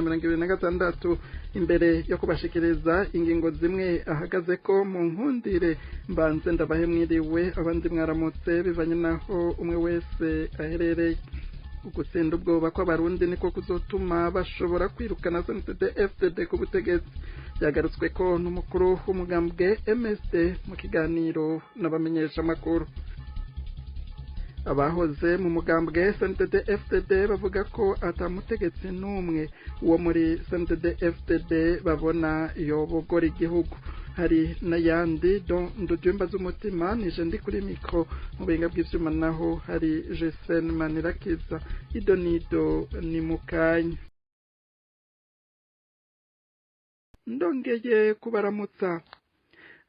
2026. Imbere yo kubashikiriza ingingo zimwe ahagaze ko, mu nkundire mbanze ndabahe mwiriwe, abandi mwaramutse, bivanye naho umwe wese aherereye. Ugutsinda ubwoba kw'Abarundi niko kuzotuma bashobora kwirukana CNDD FDD ku butegetsi. Byagarutswe ko n'umukuru w'umugambwe MSD mu kiganiro n'abamenyeshamakuru. Abahoze mu mugambwe CNDD FDD bavuga ko atamutegetsi n'umwe uwo muri CNDD FDD babona yobogora igihugu. Hari n'ayandi don ndudyumba z'umutima nije ndi kuri mikro, mu buhinga bw'ivyuma naho hari Jesen Manirakiza. Idonido ni mukanya. Ndongeye kubaramutsa.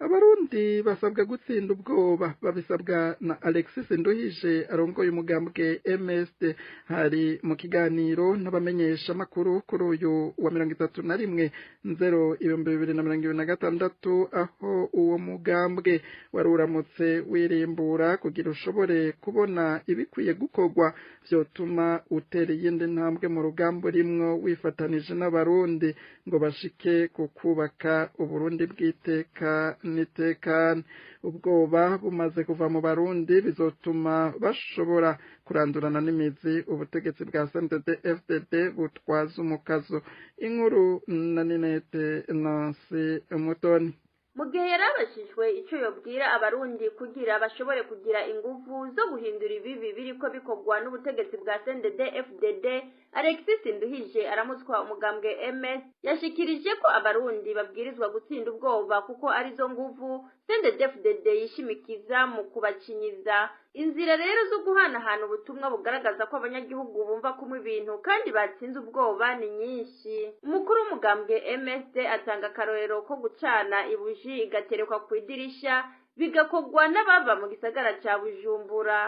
Abarundi basabwa gutsinda ubwoba, babisabwa na Alexis Nduhije arongoye umugambwe MSD. Hari mu kiganiro n'abamenyesha makuru kuri uyu wa 31/0/2026, aho uwo mugambwe wari uramutse wirimbura kugira ushobore kubona ibikwiye gukorwa vyotuma utera iyindi ntambwe mu rugamba rimwo wifatanije n'Abarundi ngo bashike ku kubaka Uburundi bw'iteka nitekane. Ubwoba bumaze kuva mu Barundi bizotuma bashobora kurandurana n'imizi ubutegetsi bwa CNDD FDD butwaza umukazo. Inkuru na Ninete Nancy Mutoni. Mu gihe yarabashijwe ico yobwira Abarundi kugira bashobore kugira inguvu zo guhindura ibibi biriko bikorwa n'ubutegetsi bwa CNDD FDD, Alexis Nduhije aramutswa umugambwe MS yashikirije ko Abarundi babwirizwa gutsinda ubwoba, kuko arizo nguvu CNDD FDD yishimikiza mu kubacinyiza. Inzira rero zo guhanahana ubutumwa bugaragaza ko abanyagihugu bumva kumwe ibintu kandi batsinze ubwoba ni nyinshi. Umukuru w'umugambwe MSD atanga akarorero ko gucana ibuji igaterekwa ku idirisha, bigakorwa n'abava mu gisagara ca Bujumbura.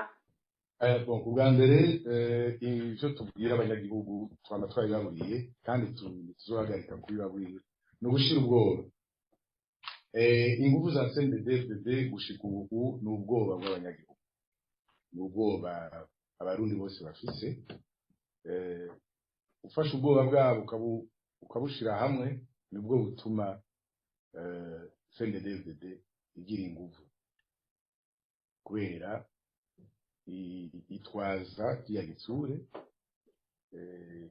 Bon, ubwa mbere, ivyo tubwira abanyagihugu twama twabibabwiye kandi tuzohagarika kubibabwira, ni ugushira ubwoba. Inguvu za CNDD-FDD gushika ubu ni ubwoba bw'abanyagihugu, ni ubwoba Abarundi bose bafise. Ufashe ubwoba bwabo ukabushira hamwe, nibwo butuma CNDD-FDD igira inguvu, kubera itwaza kiriya gitsure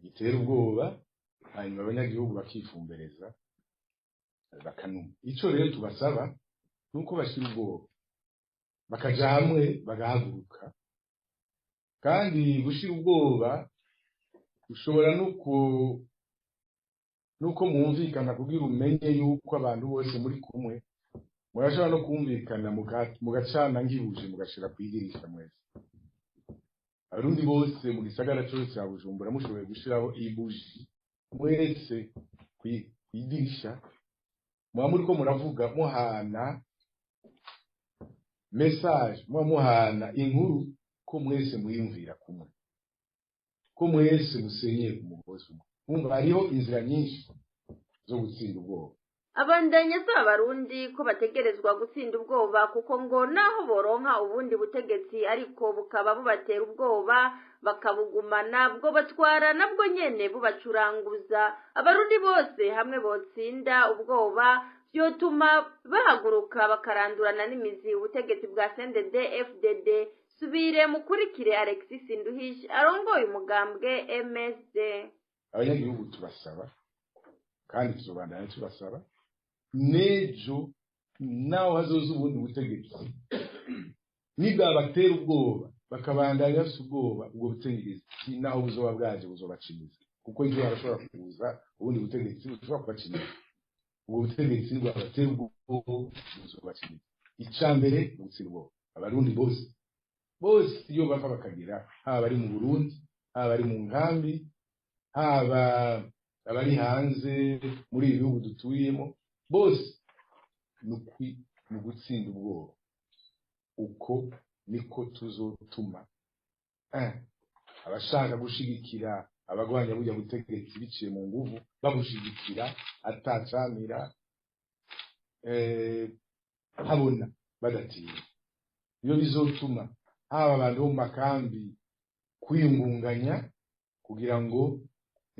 gitera ubwoba, hanyuma abanyagihugu bakifumbereza, bakanuma. Ico rero tubasaba nuko bashira ubwoba, bakaja hamwe, bagahaguruka. Kandi gushira ubwoba ushobora nuko mwumvikana kugira umenye yuko abantu bose muri kumwe. Murashobora no kumvikana mugacana ngibuje, mugashira kwidirisha mwese, Abarundi bose mu gisagara cose ca Bujumbura. Mushoboye gushiraho ibuji mwese kwidirisha, muba muriko muravuga, muhana message, muba muhana inkuru ko mwese mwiyumvira kumwe, ko mwese musenyeye ku mugozi umwe. Mwumva hariho inzira nyinshi zo gutsinda ubwoba. Abandanya asaba Abarundi ko bategerezwa gutsinda ubwoba, kuko ngo naho boronka ubundi butegetsi ariko bukaba bubatera ubwoba bakabugumana, bwo batwara nabwo nyene bubacuranguza. Abarundi bose hamwe botsinda ubwoba, vyotuma bahaguruka bakarandurana n'imizi ubutegetsi bwa CNDD FDD. Subire mukurikire Alexis Nduhije arongoye umugambwe MSD. Abanyagihugu tubasaba kandi tuzobandanya tubasaba, n'ejo naho hazoza ubundi butegetsi, nibwabatera ubwoba bakabandanya bafise ubwoba, ubwo butegetsi naho buzoba bwaje buzobacimiza, kuko ejo harashobora kuza ubundi butegetsi bushobora kubacimiza. Ubwo butegetsi nibwabatera ubwoba buzobacimiza. Ica mbere ni ugutsinda ubwoba. Abarundi bose bose iyo bava bakagera, haba ari mu Burundi, haba ari mu nkambi, haba abari hanze muri ibi bihugu dutuyemo, bose ni ugutsinda ubwoba. Uko niko tuzotuma abashaka gushigikira abagwanya burya butegetsi biciye mu nguvu babushigikira atacamira, habona badatinya. Iyo bizotuma haba abantu bo mu makambi kwiyungunganya kugira ngo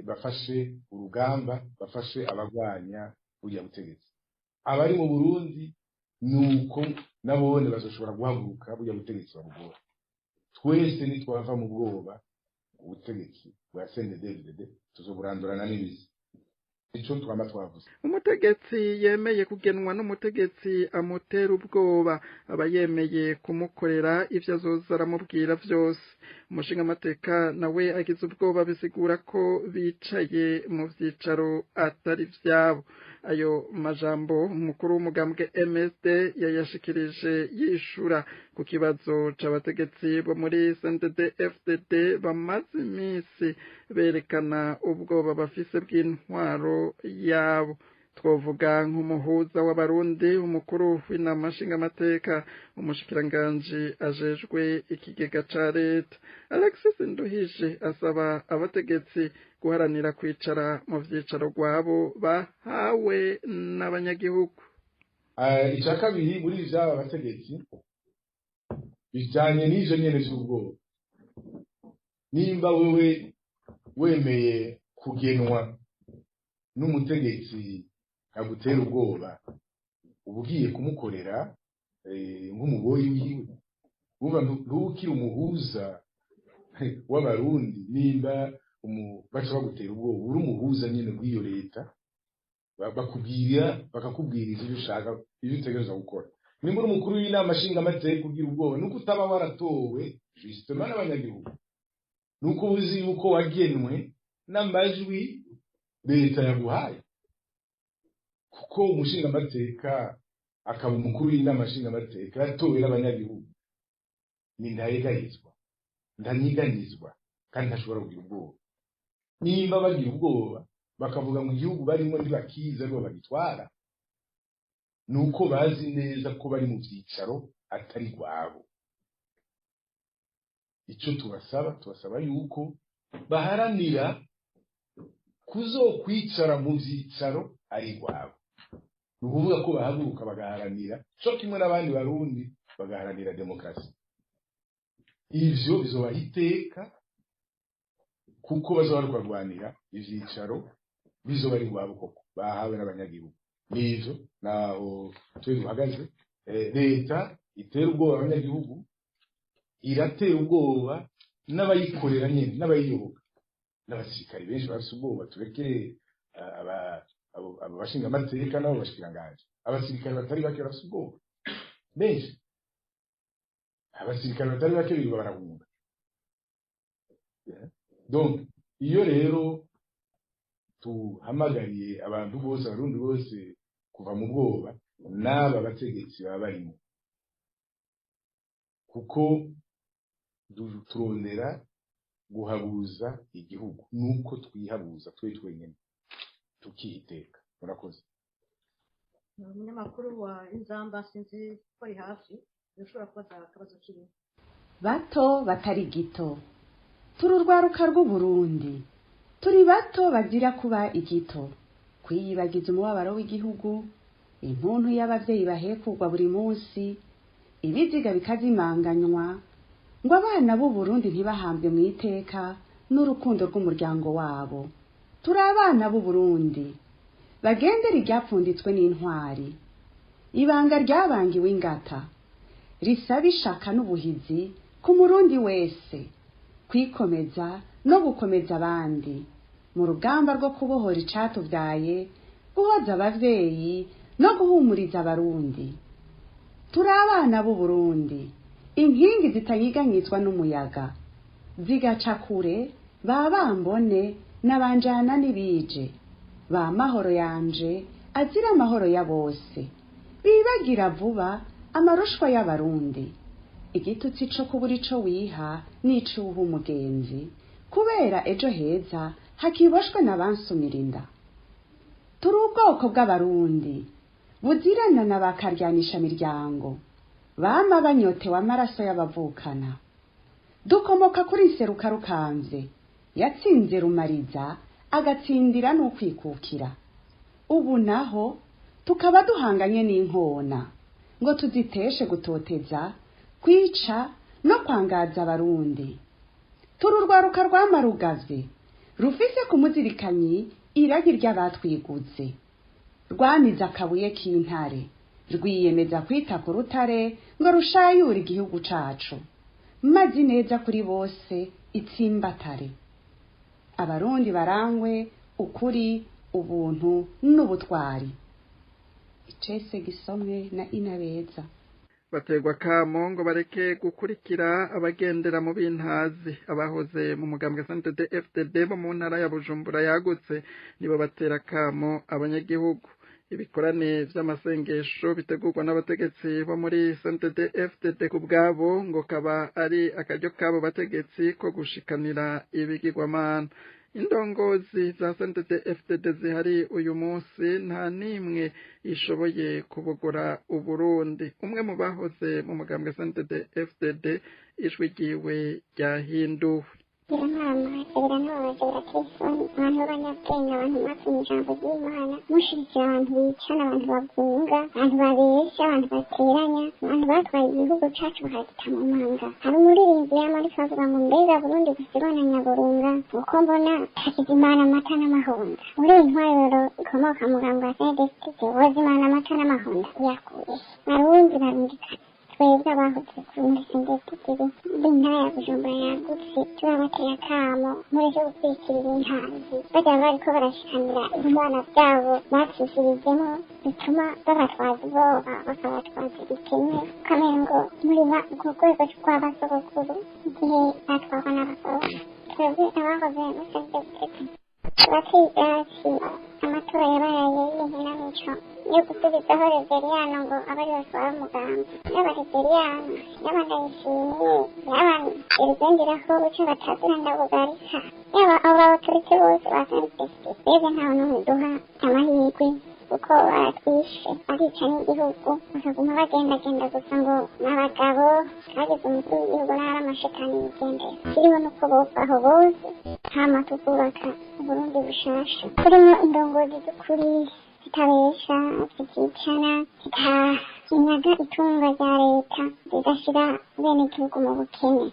Bafashe urugamba, bafashe abagwanya burya butegetsi. Abari mu Burundi nuko nabone bazoshobora guhaguruka burya butegetsi babugora. Twese nitwava mu bwoba, ubutegetsi bwa CNDD-FDD tuzoburandurana n'imizi. Ico twama twavuze. Umutegetsi yemeye kugenwa n'umutegetsi amutera ubwoba aba yemeye kumukorera ivyo azoza aramubwira vyose. Umushingamateka nawe agize ubwoba bisigura ko bicaye mu vyicaro atari vyabo. Ayo majambo umukuru w'umugambwe MSD yayashikirije yishura ku kibazo c'abategetsi bo muri CNDD FDD bamaze iminsi berekana ubwoba bafise bw'intwaro yabo. Twovuga nk'umuhuza w'abarundi, umukuru w'inama nshingamateka, umushikiranganji ajejwe ikigega ca leta. Alexis Nduhije asaba abategetsi guharanira kwicara mu vyicaro rwabo bahawe n'abanyagihugu. Icya kabiri muri vy'aba bategetsi bijanye n'ivyo nyene vy'ubwoba. Nimba wewe wemeye kugenwa n'umutegetsi agutera ubwoba, uba ugiye kumukorera nk'umuboyi wiwe. Uba ntukiri umuhuza w'abarundi nimba baca bagutera ubwoba. Uri umuhuza nyine w'iyo leta, bakubwira, bakakubwiriza ibyo ushaka, ibyo utegerezwa gukora. Nimba uri umukuru w'inama nshingamateka ugira ubwoba, nuko utaba waratowe justement n'abanyagihugu, nuko uzi yuko wagenwe n'amajwi leta yaguhaye. Kuko umushingamateka akaba umukuru w'inama nshingamateka yatowe n'abanyagihugu, ni ntayegayizwa, ntanyeganyizwa, kandi ntashobora kugira ubwoba. Nimba bagira ubwoba bakavuga ngo igihugu barimo ntibakizi, aribo bagitwara, ni uko bazi neza ko bari mu byicaro atari rwabo. Icyo tubasaba, tubasaba yuko baharanira kuzokwicara mu byicaro ari rwabo. Ni ukuvuga ko bahaguruka bagaharanira cyo kimwe n'abandi barundi, bagaharanira demokarasi. Ivyo bizobaha iteka, kuko bazoba bariko barwanira ivyicaro bizoba ari rwabo koko bahawe n'abanyagihugu. Nivyo naho twe duhagaze. Leta itera ubwoba abanyagihugu, iratera ubwoba n'abayikorera nyene n'abayiyoboka. N'abasirikari benshi bafise ubwoba. Tureke abo bashingamateka n'abo bashikiranganji, abasirikari batari bake bafise ubwoba benshi. Abasirikare batari bake birirwa barahunga. Donc iyo rero tuhamagariye abantu bose, abarundi bose, kuva mu bwoba, n'aba bategetsi baba barimo, kuko turondera guhabuza igihugu nuko twihabuza twe twenyine tukihiteka. Murakoze. Umunyamakuru wa Inzamba, sinzi ko ari hafi, ushobora kubaza akabazo kimwe. Bato batari gito, turi urwaruka rw'Uburundi, turi bato bazira kuba igito, kwiyibagiza umubabaro w'igihugu, intuntu y'abavyeyi bahekurwa buri munsi, ibiziga bikazimanganywa ngo abana b'Uburundi ntibahambwe mu iteka n'urukundo rw'umuryango wabo. Turi abana b'Uburundi bagendera iryapfunditswe n'intwari, ibanga ryabangiwe ingata risaba ishaka n'ubuhizi ku murundi wese, kwikomeza no gukomeza abandi mu rugamba rwo kubohora icatubyaye, guhoza abavyeyi no guhumuriza abarundi. Turi abana b'Uburundi, inkingi zitanyiganyizwa n'umuyaga, zigaca kure ba bambone n'abanjana n'ibije, ba mahoro yanje azira amahoro ya bose, bibagira vuba amarushwa y'abarundi, igitutsi co kubura ico wiha n'icuha umugenzi, kubera ejo heza hakiboshwe n'abansumira inda. Turi ubwoko bw'abarundi buzirana na bakaryanisha miryango, bama banyotewe amaraso y'abavukana. Dukomoka kuri Nseruka Rukamvye yatsinze Rumariza agatsindira n'ukwikukira. Ubu naho tukaba duhanganye n'inkona ngo tuziteshe gutoteza, kwica no kwangaza abarundi. Turi urwaruka rwamarugavye Rufise ku muzirikanyi iragi ry'abatwiguze. Rwamize akabuye k'intare, rwiyemeza kwita ku rutare ngo rushayure igihugu cacu. Mazi neza kuri bose itsimbatare. Abarundi barangwe ukuri, ubuntu n'ubutwari. Icese gisomwe na Inabeza. Baterwa kamo ngo bareke gukurikira abagendera mu bintazi. Abahoze mu mugambwe CNDD FDD bo mu ntara ya Bujumbura yagutse nibo batera kamo abanyagihugu. Ibikorane vy'amasengesho bitegurwa n'abategetsi bo muri CNDD FDD ku bwabo ngo kaba ari akaryo kabo bategetsi ko gushikanira ibigirwamana. Indongozi za CNDD FDD zihari uyu munsi nta nimwe ishoboye kubogora Uburundi. Umwe mu bahoze mu mugambwe CNDD FDD, ijwi ryiwe ryahinduwe. Biranamaze, biranababaza, birateye isoni. Abantu b'abanyabwenge, abantu mwapimye ijambo ry'Imana, mushigikira abantu bicana, abantu bagunga, abantu babesha, abantu bateranya, abantu batwaye igihugu cacu bakagita mu manga. Hari umuririmbyi yama ariko avuga ngo mbega Burundi gusa ibona nyaburunga, uko mbona hakizimana amata n'amahonda. Muri iyi ntwaro ikomoka mu mugambo wa CNDD-FDD, wozimana amata n'amahonda uyakuye. Barundi barundikana, twebwe abahoze muri CNDD-FDD b'intara ya Bujumbura yagutse, turabateye akamo mureke gukurikira ibintazi bajya bariko barashikanira ibimana vyabo bacishirijemo, bituma babatwaza ubwoba, bakabatwaza igikene, ukamengo muriba urwo rwego rw'abasogokuru igihe batwarwa n'abakoroni. Twebwe abahoze muri CNDD-FDD turateye ivyatsi amatora yabaye y'inkinamico yo gusubizaho Reveriyano ngo abe ariwe atwara umugambi. Yaba Reveriyano, yaba Ndayishimiye, yaba Gerivenderaho uca batazira Ndabugarika, yaba abo baturutse bose ba CNDD-FDD, twebwe ntawe n'umwe duha amahirwe, kuko baratwishe, barica n'igihugu, bakaguma bagendagenda gusa ngo n'abagabo bagize umukuru w'igihugu n'ari amashetani yigendera. Kiriho nuko bovaho bose, hama tukubaka Uburundi bushasha turimo indongozi z'ukuri, zitabesha, ziticana, zitakinyaga itunga rya leta, zidashira bene igihugu mu bukene.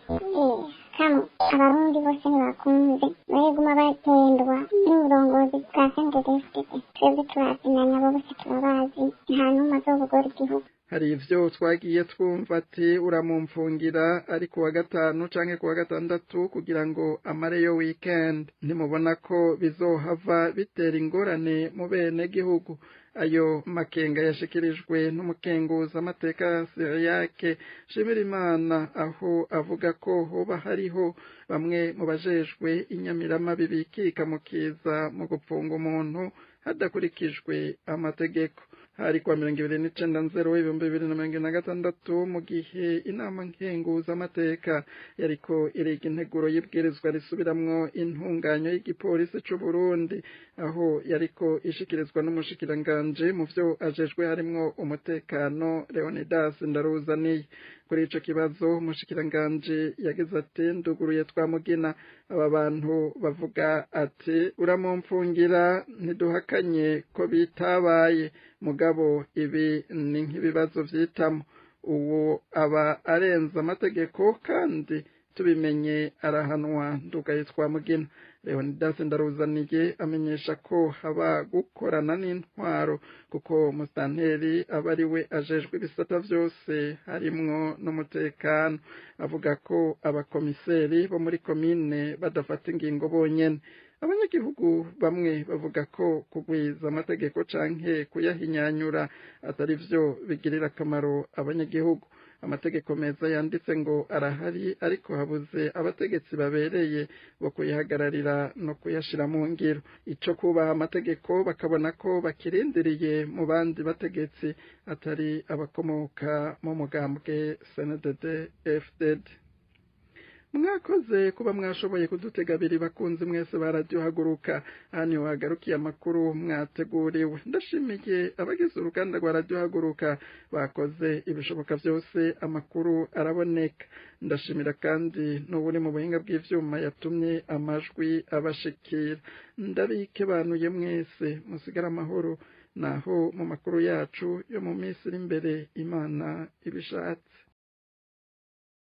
Kamo abarundi bose ntibakunze bariguma bagendwa n'uburongozi bwa CNDD-FDD. Twebwe turazinanya, abo bose turabazi, nta n'umwe azobugora igihugu. Hari ivyo twagiye twumva ati uramumfungira ari kuwa gatanu canke kuwa gatandatu kugira ngo amareyo weekend. Ntimubona ko bizohava bitera ingorane mu bene gihugu? Ayo makenga yashikirijwe n'umukenguza amateka Siriyake Shimirimana, aho avuga ko hoba hariho bamwe mu bajejwe inyamirama bibikika mu kiza mu gupfunga umuntu hadakurikijwe amategeko. Hari kuwa 29.06.2026, mu gihe inama nkenguzamateka yariko iriga integuro y'ibwirizwa risubiramwo intunganyo y'igipolisi c'u Burundi, aho yariko ishikirizwa n'umushikiranganje mu vyo ajejwe harimwo umutekano, Leonidas Ndaruzaniye. Kuri ico kibazo umushikiranganje yagize ati: "Nduguruye twamugina aba bantu bavuga ati uramumfungira, ntiduhakanye ko bitabaye, mugabo ibi ni nk'ibibazo vyitamo. Uwo aba arenze amategeko kandi tubimenye arahanwa. Ndugaye twamugina." Leonidas Ndaruzaniye amenyesha ko haba gukorana n'intwaro, kuko musitanteri aba ari we ajejwe ibisata vyose harimwo n'umutekano. Avuga ko abakomiseri bo muri komine badafata ingingo bonyene. Abanyagihugu bamwe bavuga ko kugwiza amategeko canke kuyahinyanyura atari vyo bigirira akamaro abanyagihugu. Amategeko meza yanditse ngo arahari, ariko habuze abategetsi babereye bo kuyahagararira no kuyashira mu ngiro. Ico kubaha amategeko bakabona ko bakirindiriye mu bandi bategetsi atari abakomoka mu mugambwe CNDD FDD. Mwakoze kuba mwashoboye kudutega abiri, bakunzi mwese ba Radiyo Haguruka. Aha niho hagarukiye amakuru mwateguriwe. Ndashimiye abagize uruganda rwa Radiyo Haguruka bakoze ibishoboka byose amakuru araboneka. Ndashimira kandi n'uburi mu buhinga bw'ivyuma yatumye amajwi abashikira. Ndabikebanuye mwese, musigare amahoro, naho mu makuru yacu yo mu minsi iri imbere, Imana ibishatse.